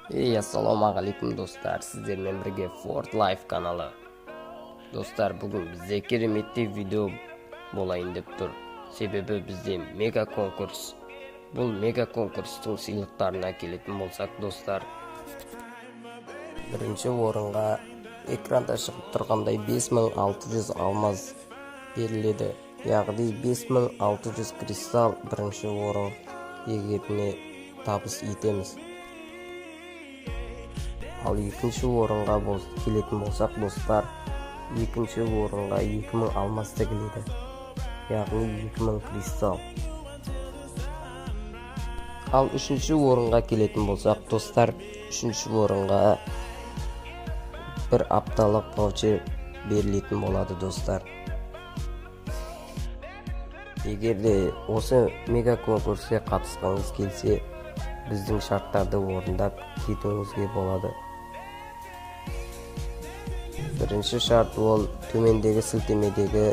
Ей, ассалаумағалейкум, достар! Сіздермен бірге Fort Life каналы. Достар, бүгін бізде кереметтей видео болайын деп тұр. Себебі бізде мега конкурс. Бұл мега конкурстың сыйлықтарына келетін болсақ, достар, бірінші орынға экранда шығып тұрғандай 5600 алмаз беріледі. Яғни 5600 кристалл бірінші орын иегеріне табыс етеміз. Ал екінші орынға келетін болсақ, достар, екінші орынға 2000 алмаз тігіледі, яғни 2000 кристалл. Ал үшінші орынға келетін болсақ, достар, үшінші орынға бір апталық ваучер берілетін болады, достар. Егер де осы мега конкурске қатысқыңыз келсе, біздің шарттарды орындап кетуіңізге болады. Бірінші шарт: ол төмендегі сілтемедегі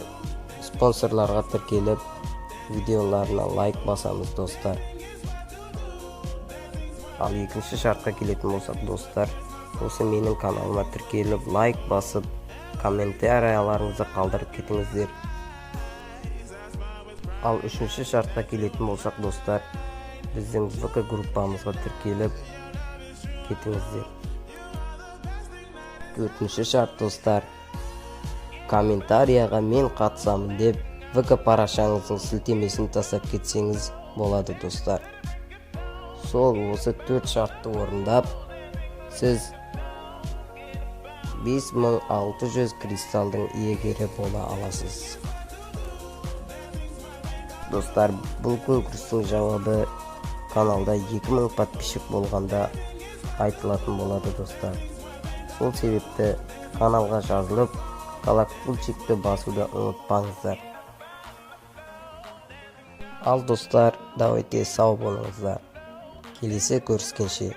спонсорларға тіркеліп, видеоларына лайк басамыз, достар. Ал екінші шартқа келетін болсақ, достар, осы менің каналыма тіркеліп, лайк басып, комментарияларыңызды қалдырып кетіңіздер. Ал үшінші шартқа келетін болсақ, достар, біздің ВК группамызға тіркеліп кетіңіздер. Төртінші шарт, достар, комментарияға «Мен қатысамын» деп ВК парақшаңыздың сілтемесін тастап кетсеңіз болады, достар. Сол осы төрт шартты орындап, сіз 5600 кристалдың иегері бола аласыз. Достар, бұл конкурстың жауабы каналда 2000 подписчик болғанда айтылатын болады, достар. Сол себепті каналға жазылып, колокольчикті басуды ұмытпаңыздар. Ал, достар, давайте, сау болыңыздар, келесі көріскенше!